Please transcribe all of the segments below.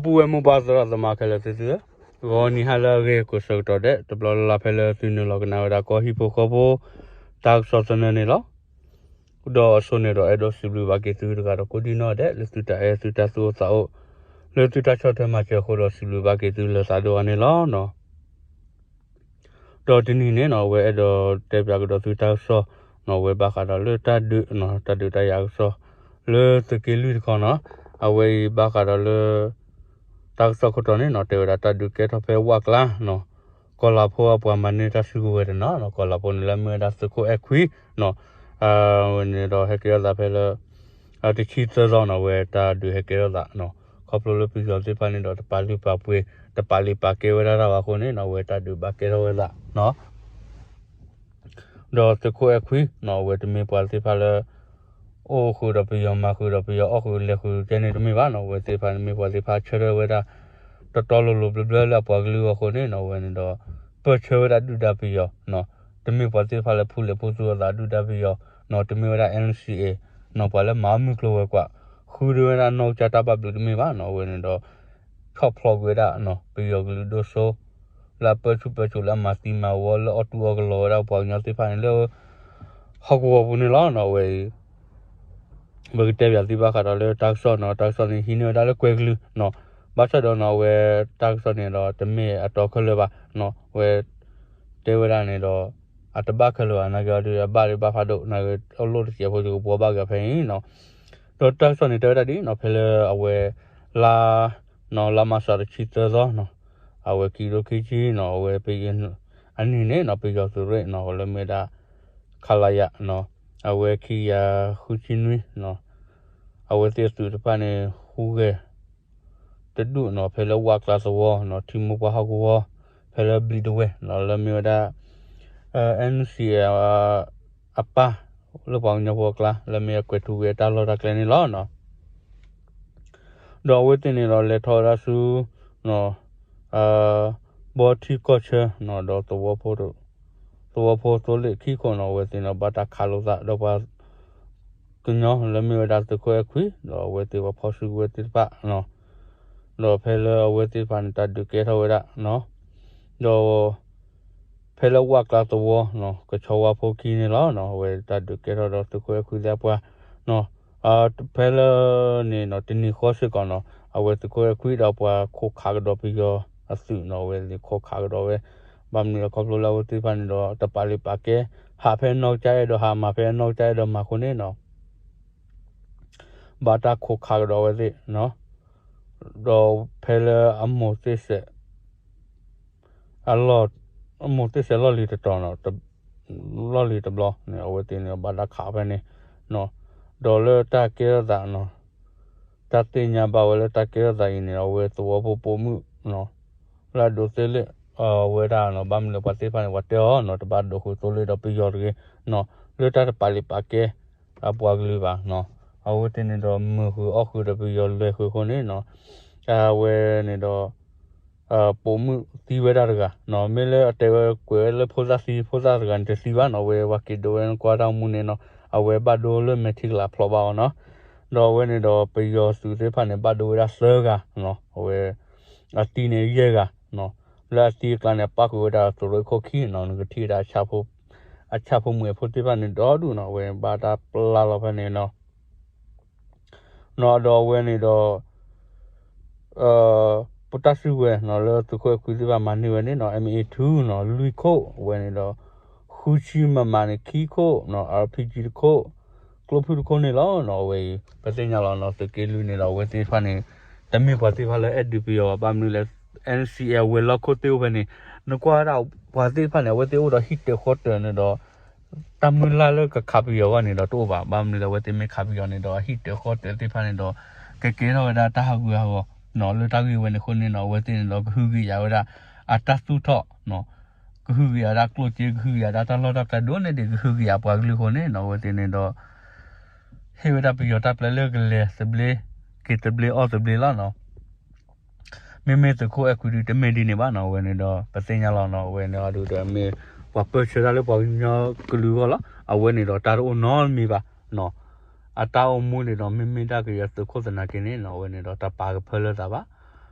ပုၢ်ဝဲၢ်မိၢ်ပၢ်သရၣ်သမါခဲလၢာ်သ့ၣ်သုဧၢ, ဂီၤနံၤဟါလၢအဂ့ၤကိးဆၢကတီၢ်ဒဲး တဘျီလၢ်လၢ်ဖဲလၢသုနုာ်လီၤကနၣ်ဝဲဒၣ်ကီၢ်ဟံၣ်ဖိဃီဖိ တၢ်ကစီၣ်သနၢၣ်န့ၣ်လီၤ. ဒီးအဆိန့ၣ်ဒီးအဲၣ်ဒိးစံးဘျုးဘၣ်က့ၤသုတဂၤဒီးကိးဒံနီၢ်ဒဲး လၢသုတၢ်အဲၣ်သုတၢ်သူၣ်အိၣ်သးအိၣ် လၢသုတၢ်ဆီၣ်ထွဲမၤစၢၤအဃိဒီးစံးဘျုးဘၣ်က့ၤသုလၢသးဒိၣ်အါန့ၣ်လီၤ. ဒီးတနံၤန့ၣ်နီၣ် အဝဲအဲၣ်ဒိးတဲပၠးကဒီးသုတၢ်ကစီၣ်နီၣ် အဝဲဘၣ်ဃးဒီးလၢတၢ်ဒုးနီၣ် တၢ်ဒုးတၢ်ယၤကစီၣ် လၢသုးက့လွံၢ်တခီနီၣ် အဝဲအံၤဘၣ်ဃးဒီးလၢ တၢ်ကစီၣ်ခိၣ်တီန့ၣ်နီၣ် တဲဝဲဒၣ်တၢ်ဒုးကဲထီၣ်ဖဲဝၣ်ကျါနီၣ် ကီၢ်လၤဖိအပှၤမၤန့ၢ်တၢ်စုကဝဲၤတနီၤနီၣ် ကီၢ်လၤဖိန့ၣ်လၢမ့ၢ်ဝဲဒၣ်သုးခိၣ်အဲၣ်ခွံနီၣ် ဝဲန့ၣ်ဒီးဟဲကဲထီၣ်သးဖဲလၢ တဆံသၢသီနီၣ် အဝဲတၢ်ဒုးဟဲကဲထီၣ်သးနီၣ် ခီဖျိလၢပယီၤသ့ၣ်တဖၣ်န့ၣ်ဒီးတပာ်လုၢ်ပာ်ပှ့ၤ တပာ်လုၢ်ပာ်ကဲဝဲဒၣ်တၢ်ဘၣ်အဃိန့ၣ်နီၣ် အဝဲတၢ်ဒုးဘၣ်ကဲထီၣ်ဝဲသးနီၣ် ဒီးသုးခိၣ်အဲၣ်ခွံနီၣ် အဝဲတမ့ၢ်ပှၤသ့ၣ်တဖၣ်လၢ အိၣ်ဃုာ်ဒီးပယီၤမၤဃုာ်ဒီးပယီၤအီၣ်ဃုာ်လဲၤဃုာ်ကဲန့ၣ်တမ့ၢ်ဘၣ်နီၣ် အဝဲသ့ၣ်တဖၣ်န့ၣ်မ့ၢ်ပှၤသ့ၣ်တဖၣ်ဆၢထၢၣ်ဝဲဒၣ် တတီလိၤလိၤဘျၢဘျၢလၢအပှၤကလုာ်အဂီၢ်အဃိန့ၣ်နီၣ် အဝဲန့ၣ်ဒီး ပၢၢ်ဆၢဝဲဒၣ်ဒုၣ်ဒါပယီၤနီၣ် တမ့ၢ်ပှၤသ့ၣ်တဖၣ်လၢဖူလဲၤဖူသူအသးဒုၣ်ဒါပယီၤနီၣ် တမ့ၢ်ဝဲဒၣ် NCA နီၣ် ပှၤလၢမၤအီၣ်မုၢ်ကျိၤဝဲၤကွာ် ဃုဒုးဝဲဒၣ်နီၢ်ကစၢ်တၢ်ဘၣ်ဘျုးတမ့ၢ်ဘၣ်နီၣ် အဝဲန့ၣ်ဒီး ဆီၣ်ဖျိကွံာ်ဝဲဒၣ်နီၣ် ပယီၤကလုာ်ဒိၣ်စိ လၢအပၢၢ်ဆူၣ်ပၢၢ်ဆူၣ်လၢအမၤသံမၤဝီလၢအီၣ်တူၢ်အီၣ်ကလီဝဲဒၣ်ပှၤကညီသ့ၣ်တဖၣ်န့ၣ်လၢ ဟီၣ်ကဝီၤပူၤန့ၣ်လီၤနီၣ် အဝဲအံၤ ပကတဲပၠးသုဘၣ်ဃးဒီးလၢတၢ်ကစီၣ်နီၣ် တၢ်ကစီၣ်န့ၣ်ဟံးန့ၢ်ဝဲဒၣ်လၢကွဲၤကလုာ်နီၣ် ဘၣ်ဆၣ်ဒီးနီၣ် အဝဲတၢ်ကစီၣ်န့ၣ်ဒီးတမ့ၢ်အတီခဲလၢာ်ဘၣ်နီၣ် အဝဲ တဲဝဲဒၣ်န့ၣ်ဒီး အတဘၣ်ခဲလၢာ်ဘၣ် နာ်က့အီၤဒုးအဘၣ်ဒုးဘၣ်ဖးဒိၣ် နာ်က့အလိၣ်တစဲးဖိကဘှီဘၣ်က့ၤဖဲအံၤနီၣ် ဒီးတၢ်ကစီၣ်န့ၣ်တဲဝဲဒၣ်ဒ်နီၣ် ဖဲလၢအဝဲ လါ နီၣ် လါမၤစှၤတဆံသၢသီနီၣ် အဝဲခံကထိခံဆံနီၣ် အဝဲပ အနံၤန့ၣ်နီၣ် ပယီၤသုးရ့ၣ်နီၣ် လၢမ့ၢ်ဝဲဒၣ် ခလရ နီၣ် အဝဲခံကယၤဃုဆံနွံနီၣ် အဝဲသ့ၣ်အသုးတဖၣ်န့ၣ် ဟူးဂဲၤ တဒူၣ်နီၣ် ဖဲလၢဝၣ်ကျါသဝီနီၣ် ထံမိၢ်ပှၢ်ဟီၣ်ကဝီၤ ဖဲလၢဘျံးဒဝဲၢ်နီၣ် လၢမ့ၢ်ဝဲဒၣ် NCA အပၢ် လၢပှၤကညီဖိအကျါ လၢမ့ၢ်အကွဲးထူဝဲတၢ်လီၢ်တၢ်ကျဲန့ၣ်လီၤနီၣ် ဒီးအဝဲသ့ၣ်န့ၣ်ဒီးလဲၤထီၣ်ဝဲဒၣ်ဆူ ဘီထံကီၢ်ဆၢနီၣ် ဒီး သဝီဖိသိလ့ၣ်ခံခိၣ်နီၣ် အဝဲသ့ၣ်န့ၣ်ဒီးဘၣ်တၢ်ခးလိာ်သးဒီးပှၤ ကညီလၢမ့ၢ်ဝဲဒၣ်သုးခိၣ်အဲၣ်ခွံ ဒီးအဝဲသ့ၣ်ပှၤဖီၣ်စုကဝဲၤသ့ၣ်တဖၣ်နီၣ် ဒီးဖဲလၢအဝဲသ့ၣ်တဖၣ်န့ၣ် တၢ်ဒုးကဲထီၣ်ဝဲဒၣ်နီၣ် ဒီး ဖဲလၢဝၣ်ကျါသဝီနီၣ် ကဆီဝါဖိခံန့ၣ်လီၤနီၣ် အဝဲတၢ်ဒုးကဲထီၣ်ဒီးသုးခိၣ်အဲၣ်ခွံသ့ၣ်ပှၤနီၣ် ဖဲလၢန့ၣ်နီၣ် တနံၤဃီစ့ၢ်ကီးနီၣ် အဝဲသုးခိၣ်အဲၣ်ခွံဒီးပှၤခိးခးကဒီးပယီၤအသုးနီၣ် အဝဲသ့ၣ်ခိးခးကဒီးဝဲ ဘၣ်မနုၤလၢခီဖျိလၢအဝဲသ့ၣ်တဖၣ်န့ၣ်ဒီး တပာ်လုၢ်ပာ်ကဲ ဟးဖဲအနီၢ်ကစၢ်အဲၣ်ဒိးဟး မၤဖဲအနီၢ်ကစၢ်အဲၣ်ဒိးမၤအဃိန့ၣ်နီၣ် ဘၣ်တၢ်ခိးခးကဒီးဝဲသ့ၣ်နီၣ် ဒီးဖဲလၢအမိၢ်သ့ၣ်စဲး အလီၢ် အမိၢ်သ့ၣ်စဲးလီၢ်လံၤတတီၤနီၣ် လီၢ်လံၤတဘျီန့ၣ် အဝဲသ့ၣ်န့ၣ် ဘၣ်တၢ်ခးဖဲန့ၣ် ဒီးလၢတၢ်ကဲထီၣ်သးနီၣ် တၢ်သ့ၣ်ညါဘၣ်ဝဲလၢတၢ်ကဲထီၣ်သးအံၤန့ၣ် အဝဲသဝီဖိပိာ်မုၣ်နီၣ် လၢအဒိးသ့လ့ၣ် အဝဲဒၣ်နီၣ် ဘၣ်မနုၤလၢပှၤသ့ၣ်တဖၣ်န့ၣ် ပှၤတဲအီၤနီၣ် တဘၣ်ဒိးဃုာ်သိလ့ၣ်ဒီးပယီၤတဂ့ၤနီၣ် လၢတၢ်တပာ်လုၢ်ပာ်ကဲ အပှၤကလုာ်ဘၣ်နီၣ် အဝဲသ့ၣ်န့ၣ်ဒီးမုာ်ဃုာ်အီၣ်ဃုာ်ဒီးပယီၤလဲၤဃုာ်အဃိန့ၣ်နီၣ် အဝဲန့ၣ်ဒီး ပိာ်မုၣ်သံဝဲဒၣ်တဂၤနီၣ် မ့ၢ်လၢအတဲဝဲကွဲးဝဲလၢဖိသၣ်သံ ဖိသၣ်တဂၤန့ၣ်တသံဘၣ်နီၣ် အဝဲပှၤက့ၤဒိးဝဲနကွၢ်တၢ်အိၣ်မူန့ၣ်နီၣ် အဝဲဘၣ်ဒိလၢမဲာ်ထံကလၤဖျိးဘၣ်အီၤနီၣ် ဒီးအဝဲန့ၣ်ဒီးပယီၤသုးသ့ၣ်တဖၣ်န့ၣ် ဘၣ်ဒိဝဲဒၣ်သၢဂၤနီၣ် အဝဲ အသံန့ၣ်ယဲၢ်ဂၤနီၣ် လၢအသံအကျါန့ၣ် အပၣ်ဃုာ်ဝဲဒၣ်သုးရ့ၣ်ခိၣ်ခံနီၣ် နကထံၣ်ဝဲဒၣ် အဆၣ်ဖိမုၣ်ဖိသ့ၣ်တဖၣ်န့ၣ်ဒီဒူၣ်နီၣ် အဝဲဘၣ်တၢ်ပျၢ်လီၤဖဲန့ၣ်နီၣ် နီၣ်ဒီးအဝဲန့ၣ်ဒီး ပတၢ်စုကဝဲၤနီၣ် လၢသုးခိၣ်အဲၣ်ခွံသ့ၣ်တဖၣ်မၤန့ၢ်ဝဲန့ၣ်နီၣ် M A two နီၣ် လွံၢ်ခိၣ် အဝဲန့ၣ်ဒီး ဃုဆံ MM န့ၣ် ခံခိၣ်နီၣ် RPG တခိၣ် ကျိဖုၣ်တခိၣ်န့ၣ်လီၤနီၣ် အဝဲအံၤ ပသ့ၣ်ညါလီၤနီၣ် သုးက့လွံၢ်န့ၣ်ဒီး အဝဲသ့ၣ်တဖၣ်န့ၣ် တမ့ၢ်ပှၤသ့ၣ်တဖၣ်လၢအဲၣ်ဒုးပယီၤဘၣ် ဘၣ်မနုၤလဲၣ် NCA အဝဲၤလီၢ်ခိၣ်သ့ၣ်အိၣ်ဖဲန့ၣ် နကွၢ်ဝဲဒၣ်ပှၤသ့ၣ်တဖၣ်န့ၣ် အဝဲသ့ၣ်အိၣ်ဒီးဟံၣ်တၢၤဃီတၢၤန့ၣ်ဒီး တၢ်မုၢ်လၢ်လၢကခးပယီၤအဂီၢ်န့ၣ်ဒီးတအိၣ်ဘၣ် ဘၣ်မနုၤလဲၣ် အဝဲသ့ၣ်မ့ၢ်ခးပယီၤန့ၣ်ဒီး အဟံၣ်တၢၤဃီတၢၤသ့ၣ်တဖၣ်န့ၣ်ဒီး ကကဲထီၣ်ဝဲဒၣ်တၢ်ဟးဂူာ်ဟးဂီၤနီၣ် လၢတၢ်ဂ့ၢ်ဝဲန့ၣ်အဃိန့ၣ်နီၣ် အဝဲသ့ၣ်န့ၣ်ဒီး ကဟုကယာ်ဝဲဒၣ် အတၢ်သူၣ်ထီၣ်နီၣ် ကဟုကယာ်ဒၣ်ကျိၣ်စ့ ကဟုကယာ်ဒၣ်တၢ်လီၢ်တၢ်ကျဲဒိၣ်န့ၢ်ဒံး ကဟုကယာ်ပှၤကလုာ်အဃိန့ၣ်နီၣ် အဝဲသ့ၣ်န့ၣ်ဒီး ဟ့ၣ်ဝဲဒၣ်ပယီၤတၢ်ပျဲလၢကလဲၤသဘျ့ က့ၤသဘျ့အီၣ်သဘျ့လီၤနီၣ် မ့မ့ၢ်သုးခိၣ်အဲၣ်ခွံဒုးတမ့ၢ်ဒ်န့ၣ်ဘၣ်နီၣ် အဝဲန့ၣ်ဒီး ပသ့ၣ်ညါလီၤနီၣ် အဝဲန့ၣ်အဒုးဒီးမ့ၢ် ပှၤပၢၢ်ဆၢတၢ်လၢပှၤကညီကလုာ်အဂီၢ်လီၤ အဝဲန့ၣ်ဒီးတၢ်တအိၣ်နီတမံၤဘၣ်နီၣ် အတၢ်အိၣ်မူန့ၣ်ဒီးမ့မ့ၢ်ဒၣ်ကယဲၢ်သုးခိၣ်သနာ်က့န့ၣ်နီၣ် အဝဲန့ၣ်ဒီးတၢ်ပာ်ကဖၢလၢသးဘၣ်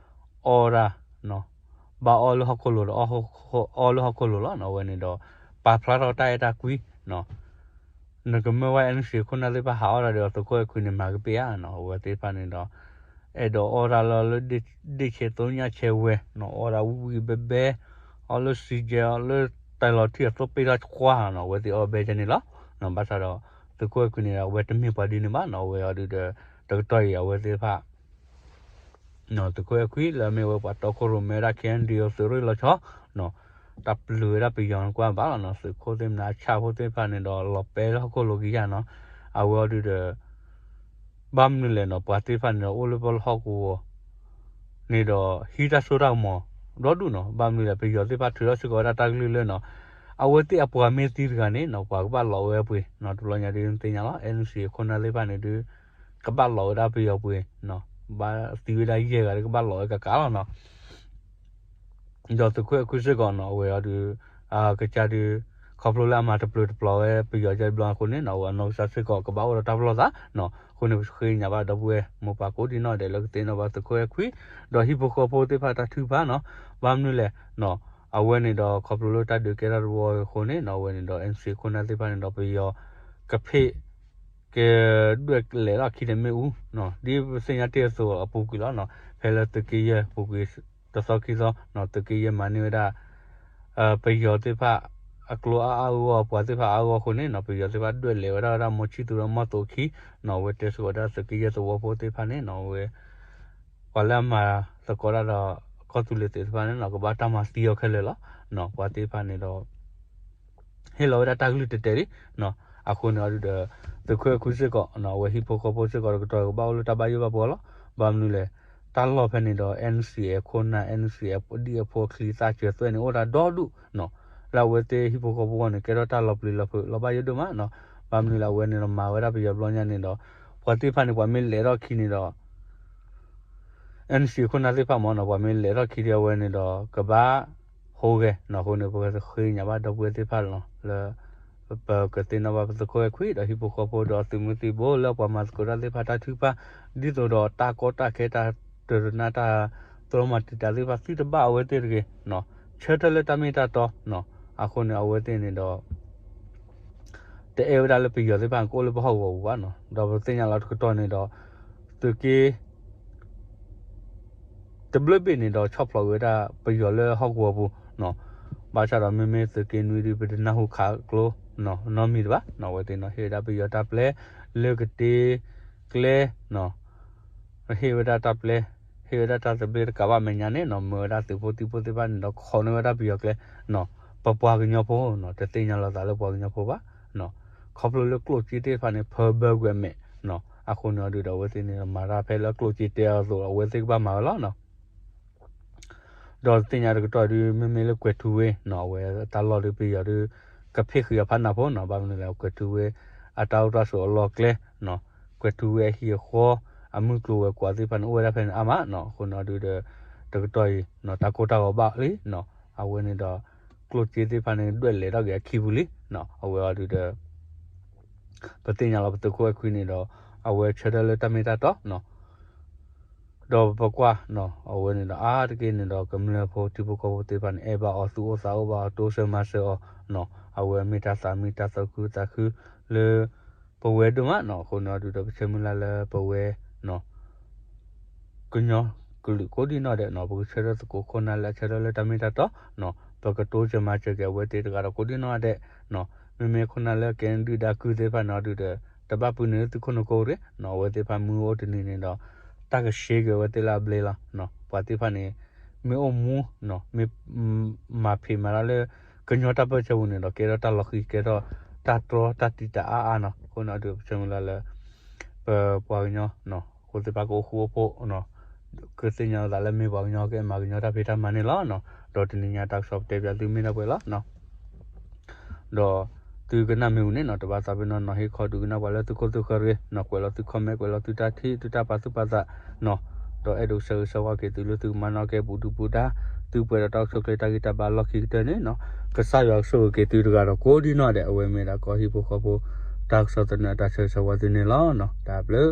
အီၣ်ဝဲဒၣ် ဘၣ်အီၣ်လၢဟီၣ်ခိၣ်လိၤဒီး အီၣ်လၢဟီၣ်ခိၣ်လိၤလီၤနီၤ. အဝဲန့ၣ်ဒီး ပာ်ဖျါထီၣ်တၢ်အဲၣ်တၢ်ကွံနီၤ. နကမၢဝဲ NCA ခိၣ်နၢ်သ့ၣ်တဖၣ်ဟးအီၣ်တၢ်ဒီး သုးခိၣ်အဲၣ်ခွံန့ၣ် မၤကပ့ၢ်ဧါနီၤ. အဝဲသ့ၣ်တဖၣ်န့ၣ်ဒီး အဲၣ်ဒိးအီၣ်တၢ်လၢ လၢဒ့ၣ်ဆဲးသိညၣ်ဆဲးဝဲနီၤ, အီၣ်ဒၣ်ဝံၣ်ဝံၣ်ဘဲဘဲ, အီၣ်လၢစံကဲ အီၣ်လၢတၢ်လီၤထံၣ်အသိပ့ၢ်ထီၣ်ကွၢ်နီၤ. အဝဲသ့ၣ်အီၣ်ဘဲကဲန့ၣ်လီၤ. ဘၣ်ဆၣ်ဒီး သုးခိၣ်အဲၣ်ခွံန့ၣ် အဝဲတမ့ၢ်ပှၤဒ်န့ၣ်ဘၣ်နီၤ. အဝဲအီၤဒုးဒီး တကတီၢ်အံၤ အဝဲသ့ၣ်တဖၣ် သုးခိၣ်အဲၣ်ခွံလၢအမ့ၢ်ဝဲပှၤတီခိၣ်ရိၣ်မဲဒၣ် KNDO သုးရ့ၣ်လီၤဆီနီၤ, တၢ်ပျုၤဝဲဒၣ်ပယီၤနကွၢ်ဘၣ်လီၤနီၤ. သုးခိၣ်သ့ၣ်မနုၤအဆၣ်ဖိသ့ၣ်တဖၣ်န့ၣ်ဒီး လီၤပဲလၢဟီၣ်ခိၣ်လိၤကယၢ်နီၤ. အဝဲအီၤဒုးဒီး ဘၣ်မနုၤလဲၣ်နီၤ, ပှၤသ့ၣ်တဖၣ်န့ၣ်ဒီး အိၣ်လၢပလီၢ်ဟီၣ်ကဝီၤန့ၣ်ဒီး ဟံးတၢ်စိတၢ်ကမီၤဒီဒူၣ်နီၤ. ဘၣ်မနုၤလဲၣ်, ပယီၤသ့ၣ်တဖၣ်ထုးထီၣ်စ့ၢ်ကီးဝဲဒၣ်တၢ်ကလုၢ်လၢနီၤ, အဝဲသ့ၣ်အပှၤမ့ၢ်သံတဂၤန့ၣ်နီၤ, ပှၤကဘၣ်လီၤဝဲပှ့ၤနီၤ. တဘျီညါဒုးသ့ၣ်ညါလီၤ, NCA ခိၣ်နၢ်သ့ၣ်တဖၣ်န့ၣ်ဒုး ကဘၣ်လီၤဝဲဒၣ်ပယီၤပှ့ၤနီၤ. ဘၣ်သံဝဲဒၣ်ယဲၢ်ဂၤဒီး ကဘၣ်လီၤဝဲကကးလီၤနီၤ. ဒီးသုးခိၣ်အဲၣ်ခွံစ့ၢ်ကီးနီၤ, အဝဲအီၤဒုး ကစၢ်ဒုး ခီဖျိလၢအမၤတပျုၤတပျီၤဝဲပယီၤကဲတဘျီအဃိန့ၣ်နီၤ, အဝဲအနီၢ်ကစၢ်စ့ၢ်ကီးကဘၣ်အိၣ်ဒီးတၢ်ပလီၢ်သးနီၤ. အဃိန့ၣ် ပဃ့ကညးဘၣ်ဒီပုၢ်ဝဲၢ်မိၢ်ပၢ်ကိးဒံနီၢ်ဒဲးလၢကသ့ၣ်နီၣ်ဘၣ်သုးခိၣ်အဲၣ်ခွံ ဒီးဟံၣ်ဖိဃီဖိသ့ၣ်တဖၣ်တၢ်ထုကဖၣ်နီၤ. ဘၣ်မနုၤလဲၣ်နီၤ, အဝဲန့ၣ်ဒီးခီဖျိလၢတၢ်ဒုးကဲထီၣ်တဝီအဃိန့ၣ်နီၤ, အဝဲန့ၣ်ဒီး NCA ခိၣ်နၢ်သ့ၣ်တဖၣ်န့ၣ်ဒီး ပယီၤကဖ့ၣ် ကဒွဲၣ်လဲၤထီၣ်ခံန့ၣ်မ့ၣ်အူနီၤ, ဒ်ပသ့ၣ်ညါတ့ၢ်အသိးအပူၤကွံာ်လီၤနီၤ. ဖဲလၢသုးက့ယဲၢ်ပူၤကွံာ်တသီခံသီနီၤ, သုးက့ယဲၢ်မၤန့ၢ်ဝဲဒၣ် ပယီၤသ့ၣ်တဖၣ်အကျိအါအါဂီၢ်ဂီၢ်, ပှၤသ့ၣ်တဖၣ်အါအါဂီၢ်ဂီၢ်အဃိန့ၣ်နီၤ, ပယီၤသ့ၣ်တဖၣ်ဒွဲၣ်လဲၤဝဲဒၣ်ဝဲဒၣ်မိၢ်ဆံၣ်သူၤဒီးမိၢ်သိးခံနီၤ. အဝဲတဲစ့ၢ်ကီးဝဲဒၣ်သုးက့ယဲၢ်သဝီဖိသ့ၣ်တဖၣ်န့ၣ်နီၤ, အဝဲ ပှၤလၢအမၤသကိးတၢ်ဒီးကီၢ်သူလ့ၤသုးတဖၣ်န့ၣ်နီၤ, ကဘၣ်တၢ်မၤသံအီၤခဲလၢာ်လီၤနီၤ. ပှၤသ့ၣ်တဖၣ်န့ၣ်ဒီး ဟ့ၣ်လီၤဝဲဒၣ်တၢ်ကလုၢ်တဲာ်တဲာ်လံနီၤ. အဃိန့ၣ်အီၤဒုးဒီး သုးခိၣ်အဲၣ်ခွံစ့ၢ်ကီးနီၤ, အဝဲဟံၣ်ဖိဃီဖိစ့ၢ်ကီးတကတီၢ် ကဘၣ်အိၣ်လၢတၢ်ဘၣ်ယိၣ်ဘၣ်ဘှီလီၤ. ဘၣ်မနုၤလဲၣ်, တၢ်လီၢ်ဖဲန့ၣ်ဒီး NCA ခိၣ်နၢ် NCA ဒ်အဖိအချံသၣ်စၢၤသွဲၣ်န့ၣ် အိၣ်တၢ်ဒီဒူၣ်နီၤ. လၢအဝဲသ့ၣ်ဟံၣ်ဖိဃီဖိအဂီၢ်န့ၣ် ကဲထီၣ်တၢ်လီၤပျံၤလီၤဖုးလီၤဘၣ်ယိၣ်ဒိၣ်မးနီၤ. ဘၣ်မနုၤလဲၣ်, အဝဲန့ၣ်ဒီးမၤဝဲဒၣ်ပယီၤဘျီညါန့ၣ်ဒီး ပှၤသ့ၣ်တဖၣ်န့ၣ် ပှၤမ့ၢ်လဲၤထီၣ်ခံန့ၣ်ဒီး NCA ခိၣ်နၢ်သ့ၣ်တဖၣ်မ့ၢ်နီၤ, ပှၤမ့ၢ်လဲၤထီၣ်ခံဒ်အဝဲန့ၣ်ဒီး ကဘၣ်ဟူးဂဲၤနီၤ. အဃိန့ၣ် ပကဃ့ကညးဘၣ်ဒီပုၢ်ဝဲၢ်သ့ၣ်တဖၣ်လီၤ လၢ ပကသ့ၣ်နီၣ်ဘၣ်ပသုးခိၣ်အဲၣ်ခွံ ဒီးဟံၣ်ဖိဃီဖိဒီးသုးမုၢ်သံၣ်ဘိလၢပှၤမၤသကိးတၢ်သ့ၣ်တဖၣ်တၢ်ထုကဖၣ် ဒ်သိးဒီးတၢ်ကီတၢ်ခဲ တၢ်တရူးတၢ်တြီမၤတံာ်တာ်သ့ၣ်တဖၣ် သုတဘၣ်အဝဲသ့ၣ်တဂ့ၤနီၤ, ဆၢထၢၣ်လၢတၢ်မ့ၢ်တၢ်တီနီၤ. အဃိန့ၣ် အဝဲသ့ၣ်န့ၣ်ဒီး တအဲၣ်ဝဲဒၣ်လၢပယီၤသ့ၣ်တဖၣ်ကအိၣ်လၢပဟီၣ်ကဝီၤပူၤဘၣ်နီၤ. ဒီးပသ့ၣ်ညါလီၤတကတီၢ်န့ၣ်ဒီး သုးက့ တဘျုးဘ့ၣ်န့ၣ်ဒီး ဆီၣ်ဖျိးဝဲဒၣ်ပယီၤလၢဟီၣ်ကဝီၤပူၤနီၤ. ဘၣ်ဆၣ်ဒီးမ့မ့ၢ်သုးက့နွံဒုး ပတနၢ်ဟူခးကျိနီတမံၤတဘၣ်နီၤ. အဝဲသ့ၣ်နီၤ ဟ့ၣ်ဝဲဒၣ်ပယီၤတၢ်ပျဲလၢကတ့ကျဲနီၤ, ဟ့ၣ်ဝဲဒၣ်တၢ်ပျဲ, ဟ့ၣ်ဝဲဒၣ်တၢ်သဘျ့တကးဘၣ်မဲာ်ညါန့ၣ်နီၤ, မၢဝဲဒၣ်သုးဖိသံၣ်ဖိသ့ၣ်တဖၣ်န့ၣ်ဒီး ခိးန့ၢ်ဝဲဒၣ်ပယီၤကျဲနီၤ. ပပှၤကညီဖိနီၤ တသ့ၣ်ညါလီၤသးလၢပှၤကညီဖိဘၣ်နီၤ. ခီဖျိလၢကျိၣ်စ့သ့ၣ်တဖၣ်န့ၣ် ဖၢဘၢကွံာ်အမဲာ်နီၤ. အဃိန့ၣ်အီၤဒုးဒီး အဝဲသ့ၣ်န့ၣ် မၤတၢ်ဖဲလၢကျိၣ်စ့တဲအီၤအသိး အဝဲသ့ၣ်ကဘၣ်မၤဝဲလီၤနီၤ. ဒီးသ့ၣ်ညါတကတီၢ်ဒုး မ့မ့ၢ်လၢကွဲၤထူဝ့နီၤ, အဝဲတၢ်လီၢ်ဒုးပယီၤဒုး ကဖ့ၣ်ဃံးအဖးနၢ်ဖိနီၤ. ဘၣ်မနုၤလဲၣ် ကွဲၤထူဝ့အတၢ်အိၣ်တၢ်ဆိးအလီၢ်ကျဲနီၤ, ကွဲၤထူဝ့အဟံၣ်အဃီ အမုၢ်ကျိၤဝဲၤကွာ်သ့ၣ်တဖၣ်န့ၣ် အိၣ်ဝဲဒၣ်ဖဲန့ၣ်အါမးနီၤ. အဃိန့ၣ်အီၤဒုးဒီး တကတီၢ်အံၤနီၤ တၢ်ကိၢ်တၢ်ဂီၤဘၣ်လံနီၤ. အဝဲန့ၣ်ဒီး ကျိၣ်စ့သ့ၣ်တဖၣ်န့ၣ် ဒွဲၣ်လဲၤထီၣ်က့ၤအခံပူၤလံနီၤ. အဝဲအီၤဒုးဒီး ပသ့ၣ်ညါလီၤပသုးခိၣ်အဲၣ်ခွံန့ၣ်ဒီး အဝဲဆၢထၢၣ်လၢတၢ်မ့ၢ်တၢ်တီနီၤ. ဒီးပကွၢ်နီၤ အဝဲန့ၣ်ဒီး အါတက့ၢ်န့ၣ်ဒီး ကမျၢၢ်ဖိထံဖိကီၢ်ဖိသ့ၣ်တဖၣ်န့ၣ် အဲၣ်ဘၣ်အီၤ သူၣ်အိၣ်သးအိၣ်ဘၣ်အီၤ တိစၢၤမၤစၢၤအီၤနီၤ. အဝဲမ့ၢ်တၢ်သးမံတၢ်သးခုသးခုလၢ ပဝဲဒိၣ်မးနီၤ. အဃိန့ၣ်အီၤဒုးဒီး ပဆၢမုၢ်လၢ်လၢပဝဲနီၤ ကညီကလုာ်ကိးဒံနီၢ်ဒဲးနီၤ ပကဆၢထၢၣ်သကိးခိၣ်နၢ်လၢအဆၢထၢၣ်လၢတၢ်မ့ၢ်တၢ်တီနီၤ. ပကတိစၢၤမၤစၢၤက့ၤအဝဲသ့ၣ်တဂၤဒီးကိးဒံနီၢ်ဒဲးနီၤ. မ့မ့ၢ်ခိၣ်နၢ်လၢကဲဒုၣ်ဒါကုၢ်သ့ၣ်တဖၣ်န့ၣ်အီၤဒုးဒီး တဘၣ်ပုၢ်နုာ်လၢသုခိၣ်နူာ်ကိးဂၤဒဲးနီၤ. အဝဲသ့ၣ်တဖၣ်မ့ၢ်အိၣ်တနံၤန့ၣ်ဒီး တၢ်ကဆှဲက့ၤအဝဲသ့ၣ်လၢအဘျ့လီၤနီၤ. ပှၤသ့ၣ်တဖၣ်န့ၣ် မ့ၢ်အိၣ်မူနီၤ မ့ၢ်မၤဖံးမၤတၢ်လၢ ကညီတၢ်ပၢၢ်ဆၢပူၤန့ၣ်ဒီး ကဲထီၣ်တၢ်လီၤဃံၤ ကဲထီၣ်တၢ်တြီတၢ်တံာ်တာ်အါအါနီၤ. အဃိန့ၣ်အီၤဒုး ပဆၢမုၢ်လၢ်လၢ ပပှၤကညီနီၤ အဃိသ့ၣ်တဖၣ်ကအိၣ်ဃူအိၣ်ဖိးနီၤ ကသ့ၣ်ညါလီၤသးလၢမ့ၢ်ပှၤကညီကအဲၣ်မၤကညီတၢ်ဖံးတၢ်မၤန့ၣ်လီၤနီၤ. ဒီးတနံၤညါတၢ်ကစီၣ်ပတဲပၠးသုမ့ၢ်ဒၣ်ပှဲၤလီၤနီၤ. ဒီးသုကနၣ်မ့ၢ်ဝံၤန့ၣ်နီၤ တဘၣ်သးပ့ၤနီၣ်နီၤ ဟ့ၣ်ခီဒုးကနၣ်ပှၤလၢသုခိၣ်သုဃၢၤတဂ့ၤနီၤ, ကွဲးလီၤသု comment ကွဲးလီၤသုတၢ်ထံၣ် သုတၢ်ပာ်သူၣ်ပာ်သးနီၤ, ဒီးအဲၣ်ဒိးဆၢဂ့ၤဆၢဝါက့ၤသုလၢသုကမၤနီၣ်ကဲပူၤဒုပူၤဒါ သုပှဲၤဒီးတၢ်အိၣ်ဆူၣ်အိၣ်ချ့တၢ်ဂံၢ်တၢ်ဘါလီၢ်ခံကတၢၢ်န့ၣ်နီၤ, ကစၢ်ယွၤကဆိၣ်ဂ့ၤက့ၤသုတဂၤဒီးကိးဒံနီၢ်ဒဲး အဝဲမ့ၢ်ဒၣ်ကီၢ်ဟံၣ်ဖိဃီဖိ တၢ်ကစီၣ်သနၢၣ်အတၢ်ဆၢဂ့ၤဆၢဝါသုန့ၣ်လီၤနီၤ. တၢ်ဘျုး